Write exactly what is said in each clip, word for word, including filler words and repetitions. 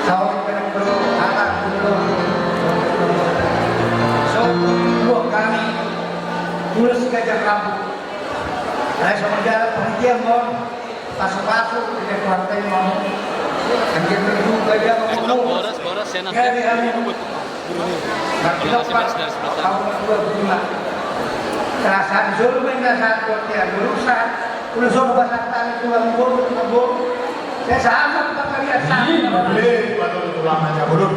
Tahu kita bro, anak bro. So, dua kali. Ulos Gajah Kampung. Nah, sama dia pengertian, Mon. Pasu-pasu, dia kuat, Mon. Yang dia berdua, dia ngomong. Boros, boros, ya, nanti. Jadi, kami. Nah, kita pas, tahun dua puluh lima. Terasa di Solo, main dah satu, dia berusaha. Udah Solo, pasang tangan, tulang, bom, tulang, bom. Saya sama, Pak, kalian sama. Iya, boleh, Pak, tulang aja, boleh.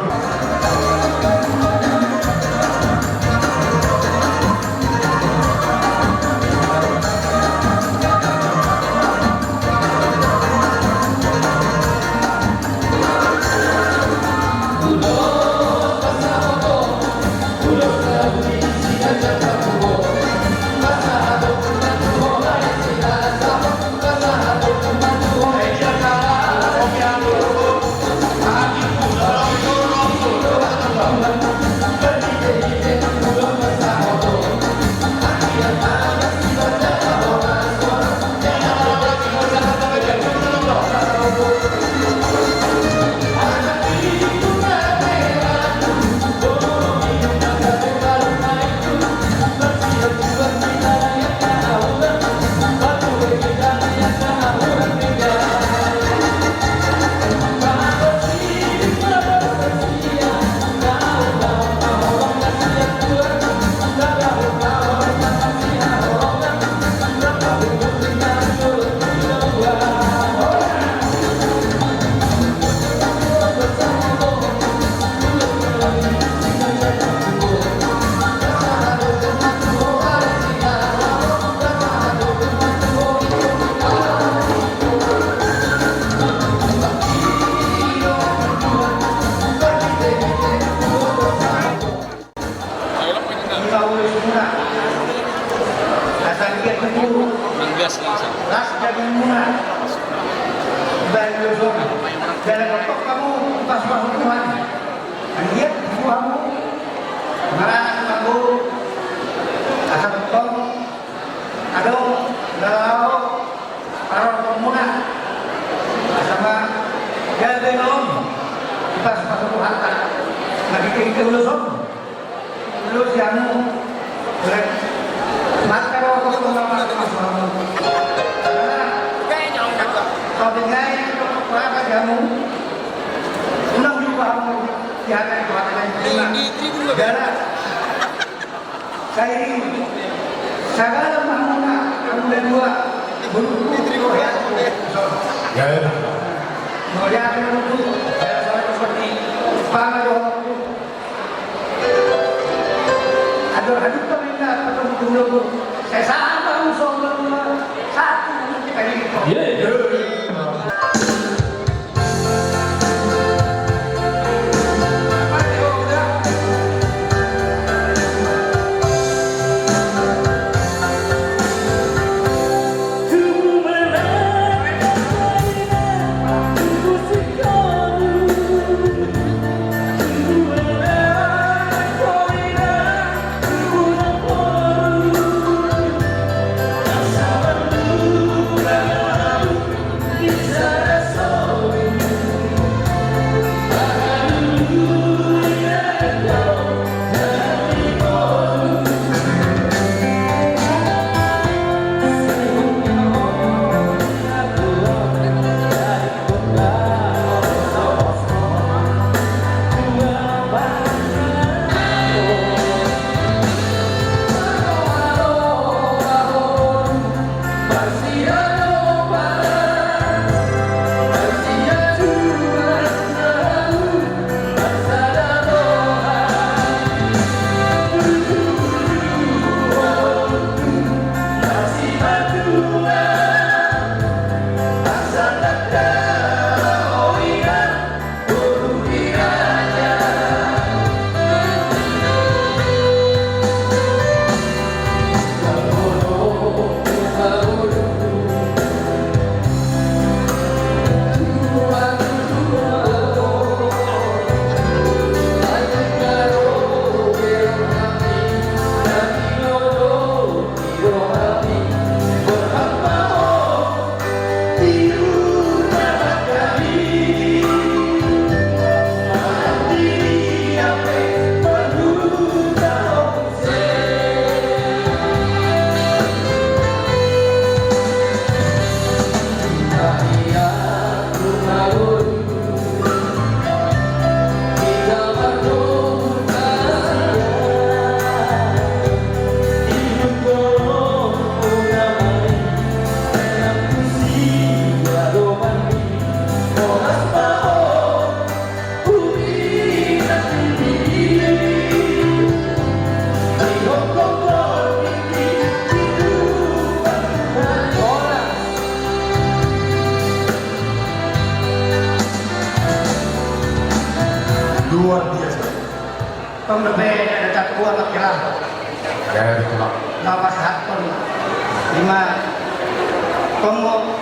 Nanggas langsung. Las dagingmuna. Baen ulos on. Jala tongtong hamu dipasu-pasu Tuhan. Anggiat tubu hamu maranak marboru. Asa tongtong adong na laho parorot muna. Asa ma gabe na on dipasu-pasu Tuhanta. Na dipinta ulos on. Lu si anu, Rek. Mata lo, aku tuh nggak mati, Mas, kamu. Karena kau dengar, apa kamu? Ulang juga kamu, ya, kan, Tuhan, kan. Ini, ini, ini, ini. Karena saya ini, segala mahmuna, kamu dan dua, berhubung, ya, ya. Ya, ya. Mau ya, kamu tuh, ya, saya seperti, pangan, Adong haduan ma inna, patong tu logo. Saya sama usong logo. Satu kita ini. Iya, iya. Luar biasa. Tong dope na tatu anak kira. Ya, betul, Pak. Na pasahathon. Ima. Tong mo.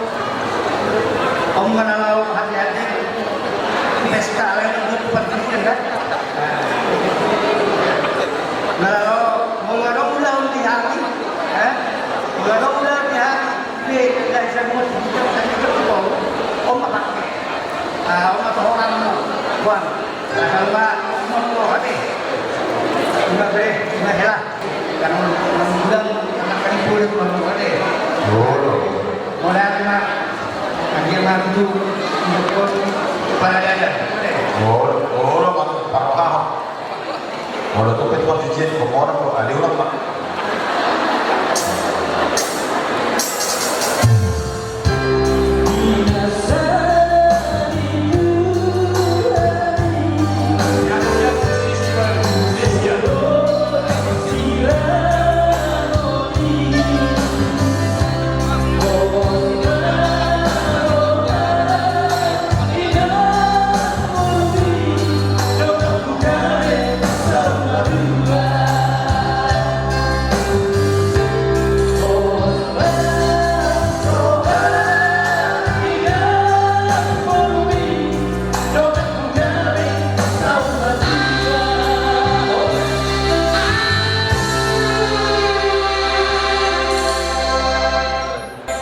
Tong ma na laho hati-hati. Pesta lain untuk pertandingan, kan? Na laho, mau ngadong ulang di hari, eh? Mau ngadong ulang di hari. Be, dari semua sisi, dari semua sisi, Om, apa? Ah, Om, apa orang mau? Buang. Asal, Mbak, Om, Om, apa? Mbak, be, Mbak, hela. Yang, yang bilang, anak kan boleh, Om, apa? Boleh. Modal, Mbak. Yang dia mampu, untuk para dagang. Boleh. Boleh, boleh, Pak. Para paham. Molo tu pe tu parjujian, komoran do, ale ulang, Pak.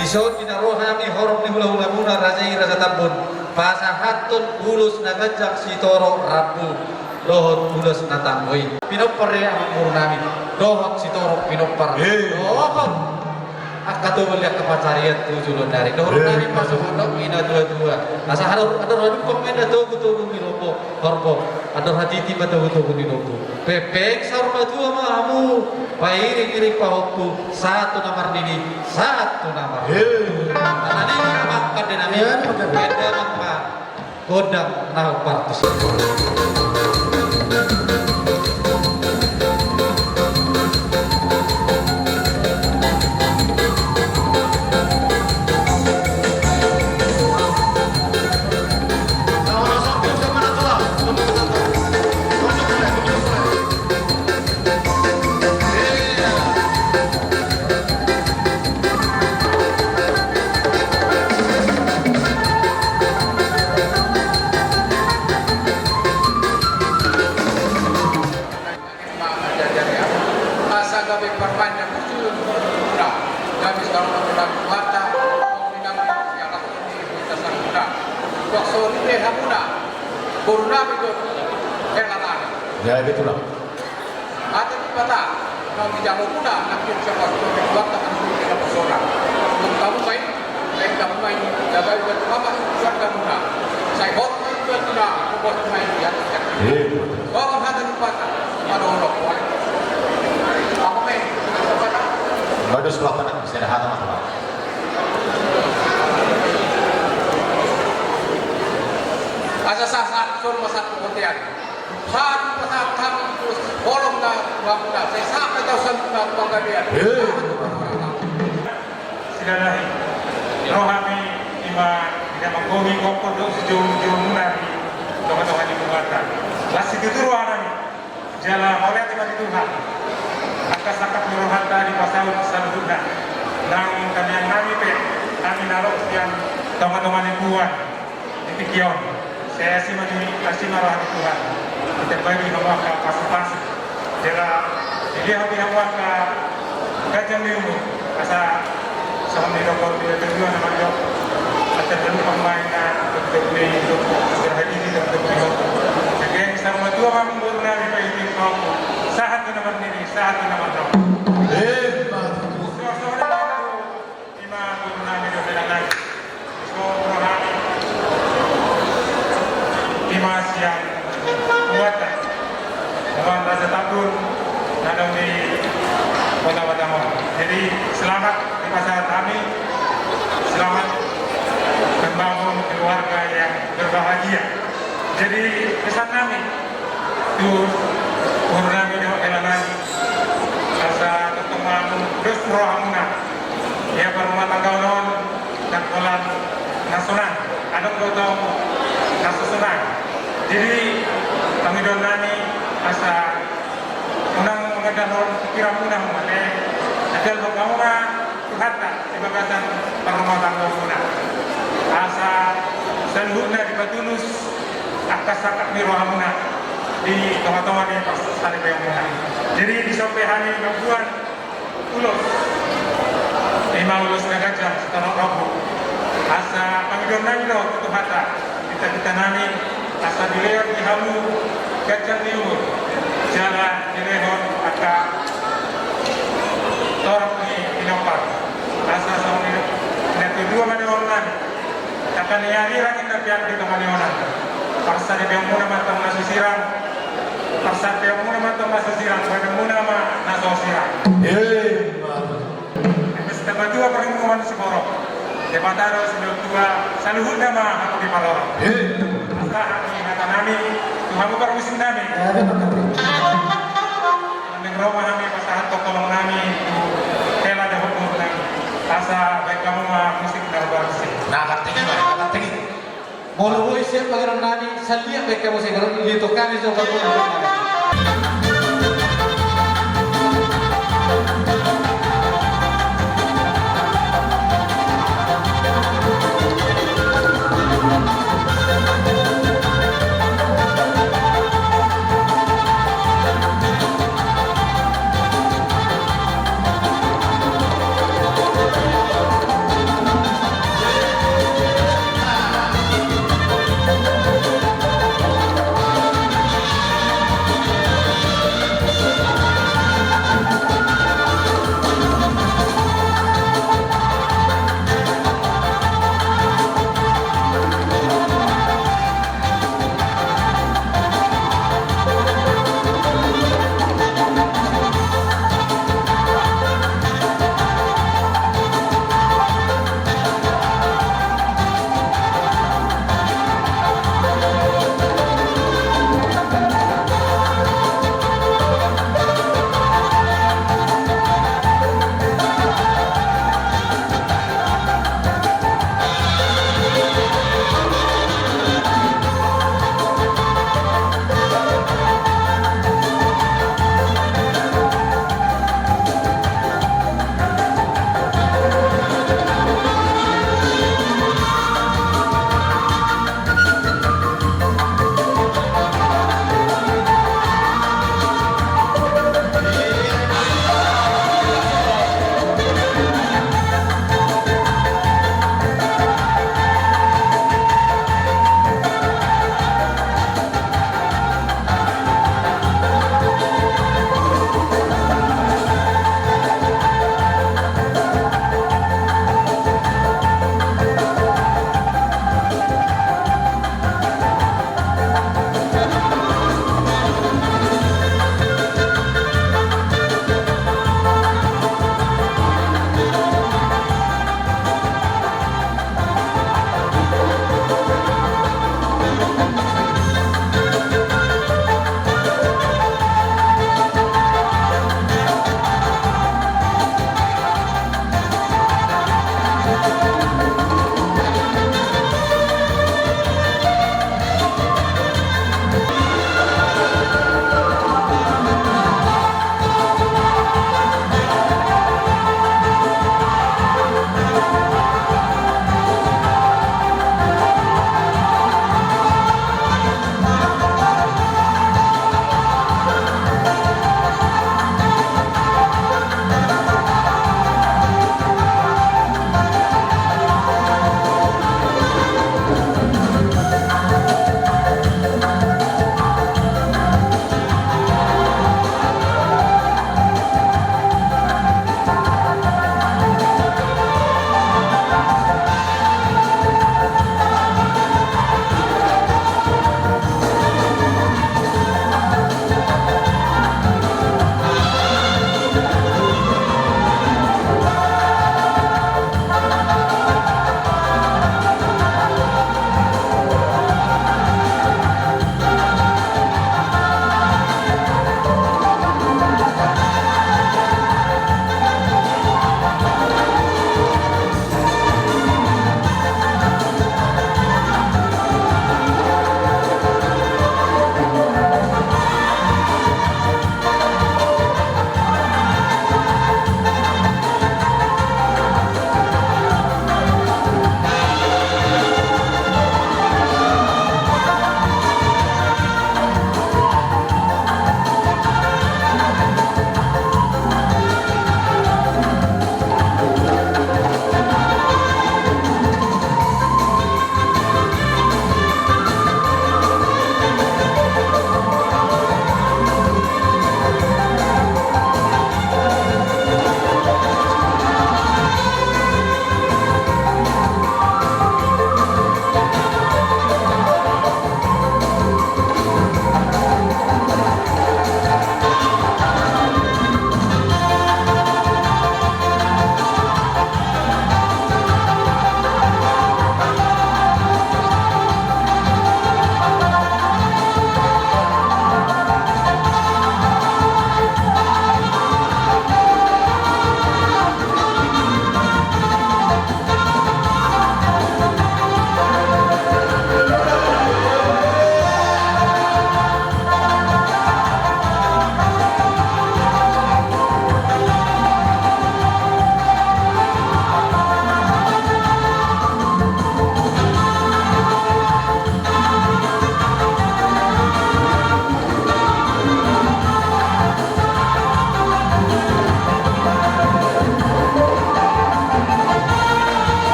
Dison di na ro hami horong ni hula-hulamuna raja i, Raja Tambun, pasahathon ulos na ganjang sitorop rambu dohot ulos na tanggo i. Pinompar i, amang boru nami, dohot sitorop pinompar. Eh. Dohot angka tobal ni angka pansarian tu joloan ni ari. Dohot, eh, nami pasupasu, na tua-tua. Asa andor, andor hadumpang ma inna togu-togu ni lombo. Horbo, andor hatiti ma togu-togu ni lombu. Pepeng saur matua ma hamu, pairing-iring pahompu, sahat tu na marnini, sahat tu na marnono. Hei. Ala ni i ma pande nami. Iya, betul. Pande nami ma gondang na partus. Ima manjajari ahu, asa gabe parmaen na bujur, na gabe saur matua Tuhanta, songon i nang sialahi ni hita saluhutna. Suang songon i pe hamuna, boru nami dohot hela nami. Ya, betul lah. Hata ni Debata, naung dijalo muna, nangkin siapa sudah berbuat, akan sudah tidak bersorak. Untuk kamu main, Baen hamu ma i, jaga i, bantu hamu ma i, tuan hamu na. Sai hot ma i, tuan hamu na, hot ma i, ya, ya. Iya. Songon hata ni Debata, adong, adong, adong. Apa ma i, hata ni Debata? Bagus, Pak, tenang, bisa ada hata, Pak. Asa sah, sah, songon masa kebontean. Sah, sah, sah, terus holong na, bangun na. Sai sah, sah, sah, sah, sah, sah, sah. Iya. Silalahi, ro hami ima, ina manggohi gokhon dohot sijou-joumuna di tonga-tonga ni Debata. Las situtu roha nami, jala mauliate ma di Tuhan. Angka sangkap ni rohanta dipasaut saluhutna. Nang tangiang nami pe, hami na ro sian tonga-tonga ni tuan. Di tingki on, sai asi ma di, asi ma roha ni Tuhan. Ditambahon di hamu angka pasupasu. Jala dilehon di hamu angka ganjang ni umur. Asa songon nidok ni natuatua na mandok, asa lupa main na untuk ni, untuk berhaji di, untuk di. Oke, saur matua ma amang boru nami, pairing pahompu. Sahat tu na marnini, sahat tu na marnono. Ima tutu. Ima boru nami dohot hela nami. Songon roha nami. Ima sian Batak. Batak Raja Tambun. Na adong di Kota Batam on. Jadi, selamat dipasahat hami. Selamat membangun keluarga yang berbahagia. Jadi, pesan nami. Tu boru nami dohot hela nami. Asa tongtong ma mangulus rohamuna. Ia parrumatanggaon on, ndang holan na sonang. Adong do tong na so sonang. Jadi, Pangidoan nami asa unang mangandaluhon pikiranmuna hamu, ate, andalhon hamu ma Tuhanta di bagasan parrumatanggaonmuna. Asa saluhutna dipatunus angka sangkap ni rohamuna di tongatonga ni parsaripeonmuna. Jadi dison pe hami mamboan ulos, ima ulos na ganjang sitorop rambu. Asa pangidoan nami do tu Tuhanta, pinta-pinta nami, asa dilehon di hamu ganjang ni umur, jala dilehon angka torop ni pinompar. Asa songon i natuatua ma dohonon nami. Angka na hurang inna pe di tonga ni onan. Parsaripeonmuna ma antong na so hurang. Parsaripeonmuna ma antong na so hurang. Badanmuna ma na so hurang. Emma. Pesta matua parlinggoman siborok. Debata do sintua, saluhutna ma hamu diparorot. Emma. Asa hami hata nami tu hamu parmusik nami. Emma. Naeng ro ma hami pasahat tongtong nami tu hela dohot boru nami. Asa baen hamu ma musik na baru i. Na, kating i ma, kating i. Molo boi siap pangidoan nami, saliang baen hamu sian ganup, dietong hami jo parboru nami.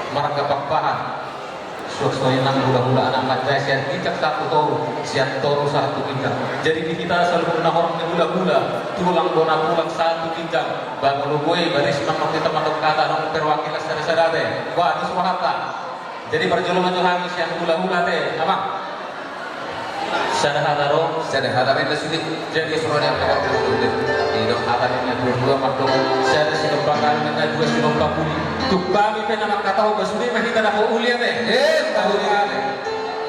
Marga Pakpahan. Suang songon i nang hulahula anak manjae sian ginjang sahat tu toru, sian toru sahat tu ginjang. Jadi di hita saluhutna horong ni hulahula, tulang bona tulang sahat tu ginjang, ba molo boi baris ma hita mandok hata, adong perwakilan sada-sada ate. Ba dos rohanta. Jadi parjolo ma jo hami sian hulahula ate, amang. Sada hata do. Sada hata ma inna sude. Jadi songon i, angka parjolo, didok hata ni na tua-tua mandok, sada sinompa kayu, na dua sinompa pudi. Tung hami pe na mangkatahon, ba sude ma hita dapot uli ate. Eh, tahu uli ate.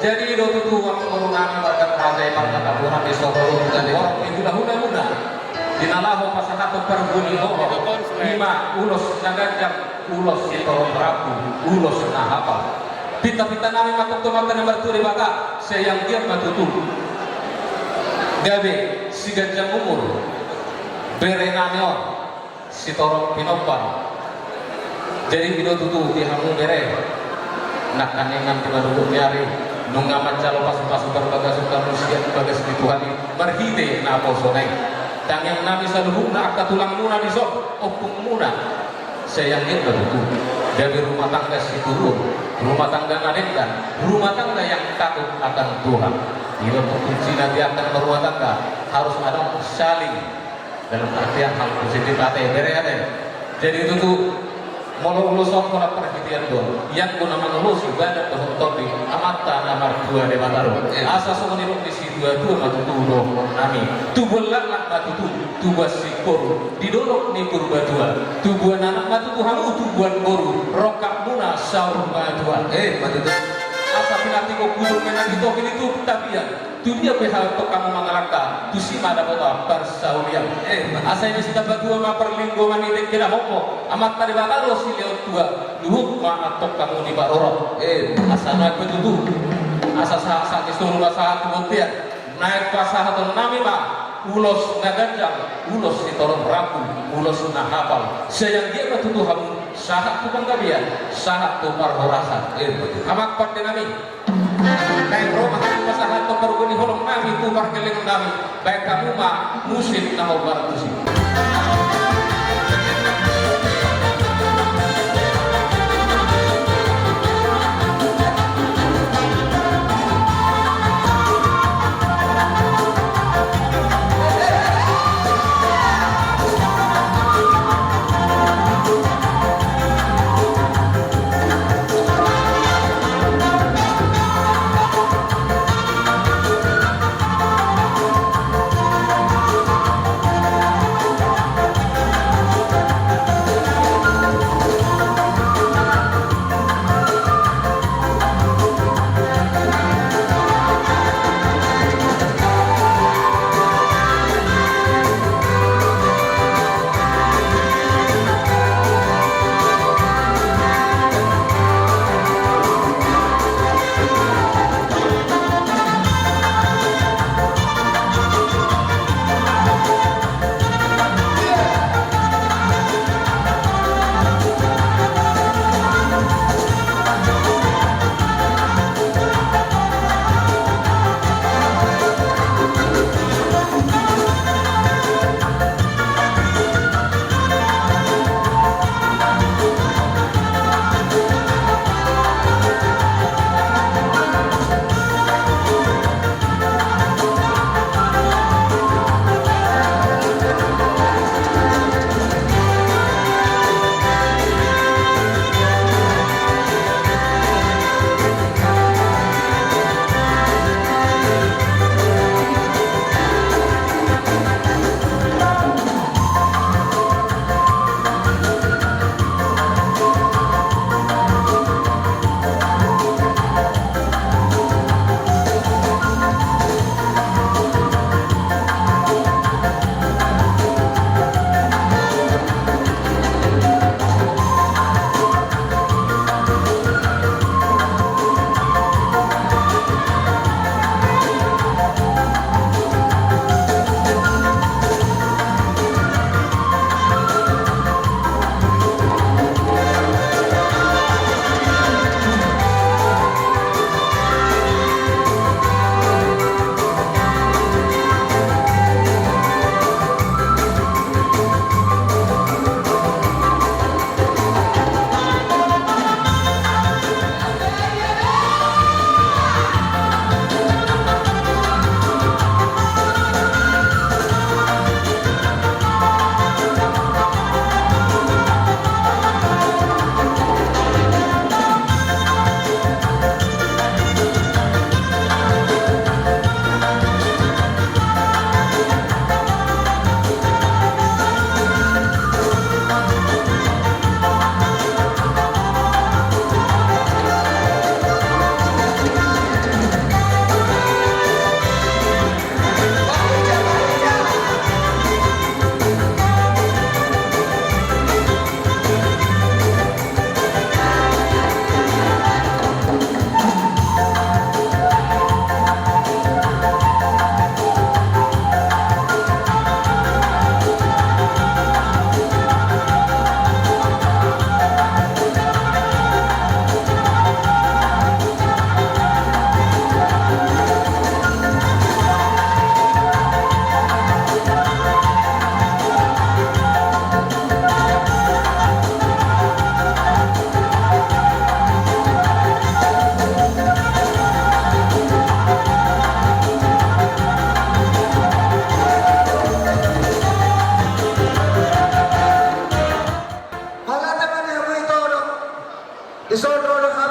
Jadi i do tutu, amang boru nami, marga Raja i, marga Tabuhan, di Solo, di Solo, di hulahula muna. Di na laho pasahathon parguni hohom, ima ulos na ganjang, ulos sitorop rambu, ulos na hapal. Pinta-pinta nami ma tongtong, Amanta na martua Debata, sai anggiat ma tutu gabe siganjang umur bere nami on, sitorop pinompar. Jadi i do tutu di hamu bere, nangkaningan di manogot ni ari, nunga manjalo pasu-pasu parbagason hamu sian bagas ni Tuhan i, marhite naposona i. Tangiang nami saluhutna angka tulang muna dison, ompung muna, sai anggiat ma tutu gabe rumah tangga situruon, rumah tangga na denggan, rumah tangga yang takut akan Tuhan. I do tutu kuncina di angka rumah tangga, harus adong saling, dalam artian hal positif ate, bere ate. Jadi tutu, molo ulos on holan parhitean do, ianggo na mangulosi badan dohot tondi, Amanta na martua Debata do. Asa songon i didok ni situa-tua ma tutu dohonon nami. Tubuan laklak ma tutu, tubuan singkoru di dolok ni Purbatua. Tubuan anak ma tutu hamu, tubuan boru, rongkap muna saur matua. Eh, ma tutu. Asa pinantikhon hujur, menang di topi ni Tuan Tapian. Tu dia pe antong hamu mangalangka, tusi ma dapotan parsaulian. Eh, asa i ma sitambatua ma parlinggoman ni dengke na mompo, Amanta Debata do silehon tua, luhut ma antong hamu diparorot. Eh, asa nuaeng pe tutu, asa sahat-sahat ni solu ma sahat tu bontean, nuaeng pasahaton nami ma ulos na ganjang, ulos sitorop rambu, ulos na hapal. Sai anggiat ma tutu hamu sahat tu panggabean, sahat tu parhorasan. Eh, betul. Amang pande nami. Baen ro ma hami pasahathon parguni holong nami tu pargellengon nami. Baen hamu ma musik na hombar tusi.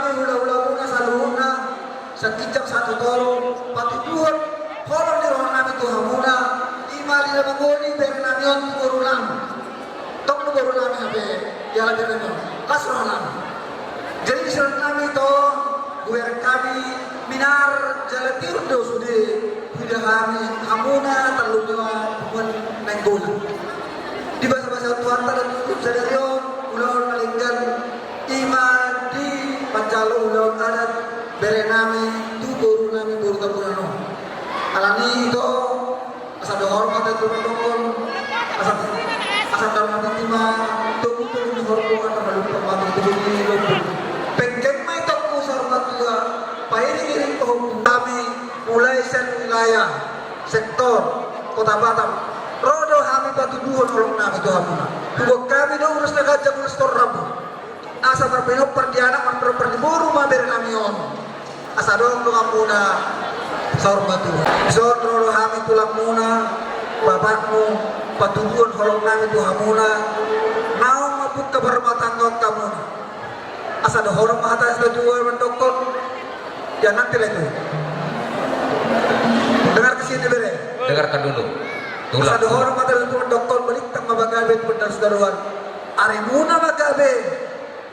Hulahulamuna saluhutna, sian ginjang sahat tu toru, patuduhon holong ni rohanami tu hamuna, i ma di na mangoli berenami on tu borunami. Tong do borunami hape, jala berenami on. Las rohanami. Jadi sian nami to, bereng hami minar jala tiur do sude, huida hami hamuna tarlumobi punguan Nainggolan. Dibasabasahon Tuhanta do tutu sadari on ulaon na denggan, i ma dipanjalo ulaon adat berenami tu borunami boru Tambunan on. Alani i to, asa dohor ma hata tu mandokkon, asa, asa dohor ma hata tu ma, togu togu ni horbo, asa dohor ma hata tu togu ni horbo. Penggeng ma i tongku saur matua, pairing-iring pahompu nami, mulai sian wilayah, sektor, Kota Batam, ro do hami patuduhon holongnami tu hamuna. Huboan hami do ulos na ganjang, ulos tor rambu. Asa marpinompar di anak, marpinompar di boru ma berenami on. Asa adong donganmuna saur matua. Dison ro do hami tulangmuna, bapakmu, patuduhon holongnami tu hamuna. Naung mambuka parrumatanggaon hamuna. Asa dohonon ma hata satua mandokkon. Ia nanti lah itu. Dengar ke sini, bere. Dengarkan dulu. Tulang. Asa dohonon ma hata satua mandokkon, balintang ma pagabe tu pandalan sitaruan. Arimuna ma gabe.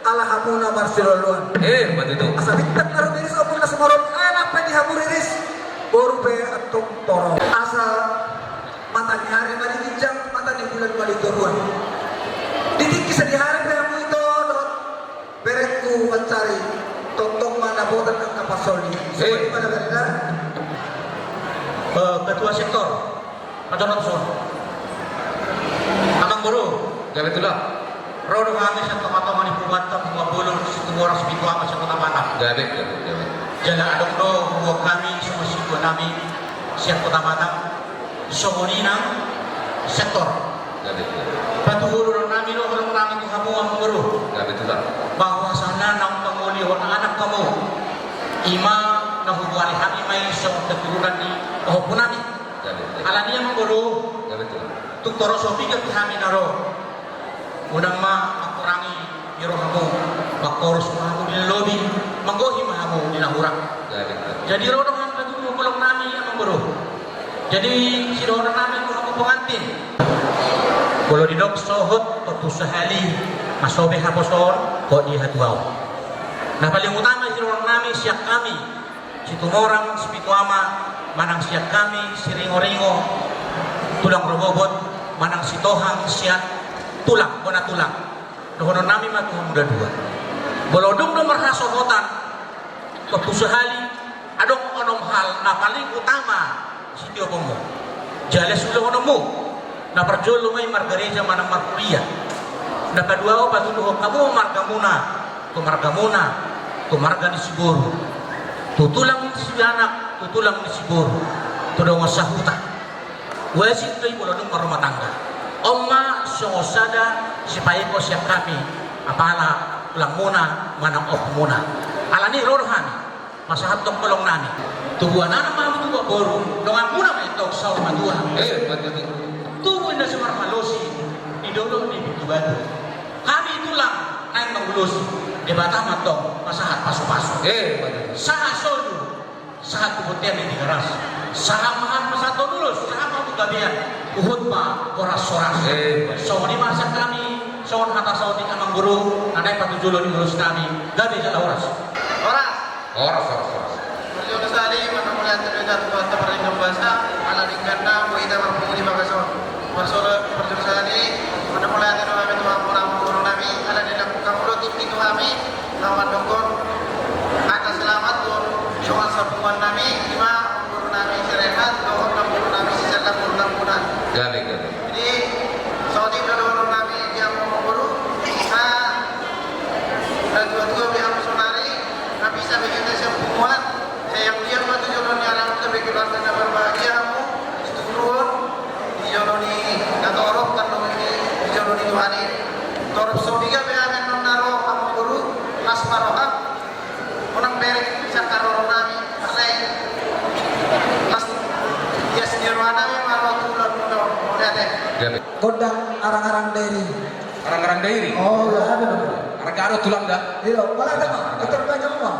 Ala hamuna marsiloaloan. Eh, betul. Asa bintang na rumiris, ombun na sumorop, anak pe di hamu riris, boru pe antong torop. Asa mata ni ari ma di ginjang, mata ni bulan ma di toruan. Di tingki sadihari pe hamu ito dohot berengku mansari, tongtong ma dapotan angka parsoli. Eh. Songon i ma na berengku. Eh, ketua sektor. Pajonok son. Amangboru. Gabe tulang. Ro do hami sian tongatonga ni punguanta, Punguan Bolon, Situmorang, Sipitu Ama, sian Kota Batam. Gabe, gabe, gabe. Jala adong do huboan hami songon situanami sian Kota Batam, songon i nang sektor. Gabe, gabe. Patuduhononnami do holongnami tu hamu, Amangboru. Gabe tulang. Bahwasana naung mangolihon anak hamu, i ma na huboan hami ma i songon keturunan ni pahompunami. Gabe, gabe. Alani i, Amangboru. Gabe tulang. Tung torop so piga pe hami na ro. Unang ma mangkurangi di rohamu, mangkorhon ma hamu di na lobi, manggohi ma hamu di na hurang. Gabe, gabe. Jadi ro do hami patuduhon holongnami, Amangboru. Jadi sidohononnami tu hamu pengantin. Molo didok sohot, tontu sahali, masobe haposoon, hot di hatuaon. Na paling utama sidohononnami sian hami, Situmorang, Sipitu Ama, manang sian hami, Siringoringo, tulang rorobot, manang sitohang sian tulang, bona tulang. Dohononnami ma tu hamu na dua. Molo dung do marhasohotan, tontu sahali, adong onom hal na paling utama sitioponmu. Jala siulahononmu. Na parjolo ma i margareja manang markuliah. Na paduahon patuduhon hamu margamuna, tu margamuna, tu marga ni siboru, tu tulang ni sianak, tu tulang ni siboru, tu dongan sahuta. Wajib do i molo dung marrumah tangga. On ma songon sada sipaingot sian hami, apala tulangmuna manang ompumuna. Alani i ro do hami pasahathon holongnami. Tubuan anak ma hamu, tubuan boru, donganmuna ma i tong saur matua. Eh, betul. Tubu inda simarmalosi di dolok ni pintu batu. Hami tulang naeng mangulosi, Debata ma tong pasahat pasupasu. Eh, betul. Sahat solu, sahat tu bontean ni Tigaras. Sahat ma hami pasahathon ulos, sahat ma hamu gabean, huhut ma horas-horas. Eh, betul. Songon i ma sian hami, songon hata saotik, Amangboru, na naeng patujolo ni ulosnami. Gabe jala horas. Horas. Horas, horas, horas. Parjolo sahali, mauliate do hita tu Tuhanta Pardenggan Basa, ala dengganna boi hita marpungu di bagas on. Parjolo, parjolo sahali, mauliate do hami tu hamu, amangborunami, ala dilangkungkon hamu do tingki tu hami, laho mandokkon hata selamat tu dongan sapunguannami, i ma amangborunami si Rehat dohot amangborunami si Selda, boru Tambunan. Gabe, gabe. Jadi, saotik do dohononnami di hamu, amangboru, na, na tuatua be hamu saonari, na bisa be hita sian punguan, sai anggiat ma tu jolo ni anak, tu keluarga na berbahagia hamu, situruon di jolo ni natorop, tano di, di jolo ni Tuhan i. Torop so piga pe hami annon na ro, amangboru, las ma roham. Unang bereng sian haroronami, alai las, ias ni rohanami ma ro tu ulaonmuna on. Mauliate. Gabe. Gondang Arang-arang Dairi. Arang-arang Dairi? Oh, iya, ada nama. Arang Garo tulang da? Iya, malah ada, Bang. Betul banyak, Bang.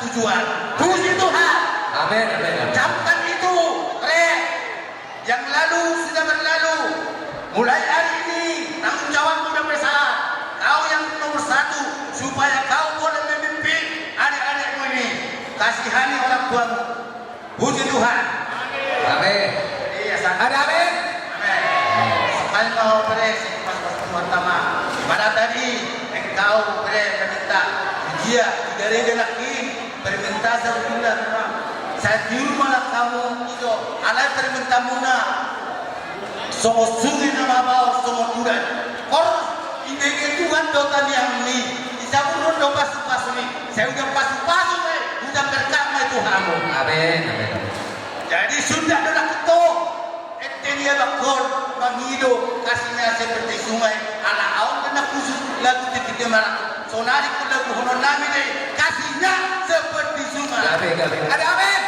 tujuan. Puji Tuhan. Amin, amin, amin. Ucapkan itu, Re. Yang lalu sudah berlalu. Mulai hari ini, tanggung jawabmu sudah besar. Kau yang nomor satu, supaya kau boleh memimpin adik-adikmu ini. Kasihani orang tuamu. Puji Tuhan. Amin. Iya, sa- Ada amin? Amin. Sekali mau bere, si pas pas pertama. Pada tadi, engkau bere meminta. Dia, tidak ada lagi. Permintaan sa udah, memang. Saya di rumah lah kamu, itu. Alai permintaanmuna. Songon sunge na mabaor songon udan. Kor ibege Tuhan do tangiangmi, disaburhon do pasupasu ni, sai udan pasupasu ma i, udan berkat ma i tu hamu. Amin, amin, amin. Jadi sudah do nakito, ente dia bakor mangido kasihnya seperti sungai, ala aon kena khusus lagu titik dia marah. Sonari ku lagu honon nami deh, kasihnya seperti sungai. Gabe, gabe. Ada amin.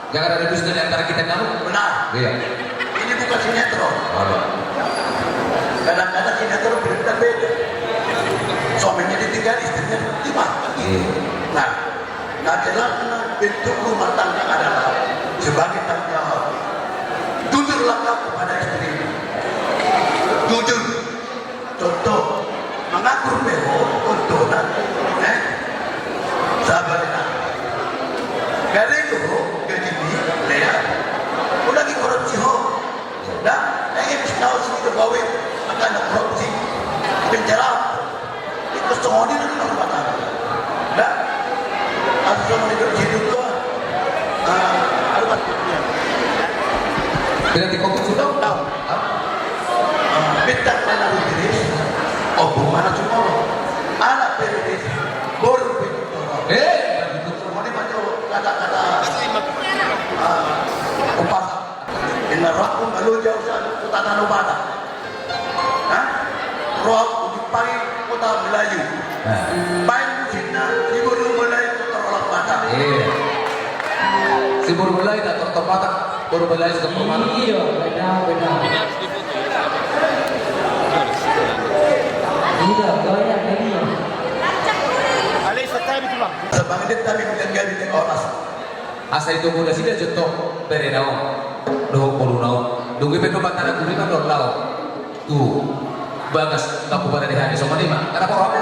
Jangan ada dusta di antara kita, kamu. Benar. Iya. Ini bukan sinetron. Waduh. Kadang-kadang sinetron berbeda-beda. Suaminya ditinggal, istrinya ditinggal. Iya. Nah, nah, jelasnya bentuk rumah tangga adalah sebagai tanggung jawab. Jujurlah kau kepada istrimu. Jujur. Contoh, mangatur pe ho, contoh na, eh? Sabar na. Gare do ho, gaji ni, Lea. Ulang i korupsi ho. Da, eh, eh, bisa tahu sih itu gawe, makanya korupsi. Penjara. Itu songon i do na rumah tangga. Da, asal songon i do di situ tuh. Ah, ada. Berarti kau tuh sudah tahu. Pintar mana Idris, opo mana Cumoro. Anak pe Idris, boru pe Cumoro. Eh, begitu. Semuanya macam kata-kata, ah, upas. Ina rakum lalu jauh sa kota Tanah Batak. Hah? Roham di pagi kota Melayu. Nah. Baen musikna, si boru mulai tortor Batak. Iya. Si boru mulai tortor Batak, boru mulai tortor Batak. Iya, benar, benar. Iya, banyak ini. Sebab itu kami menjaga di oras. Asa itogu nasida jo tong berena on dohot boruna on. Dung i pe do batara gurina do lao tu bagas kabupaten Dehan i, songon i ma. Kenapa?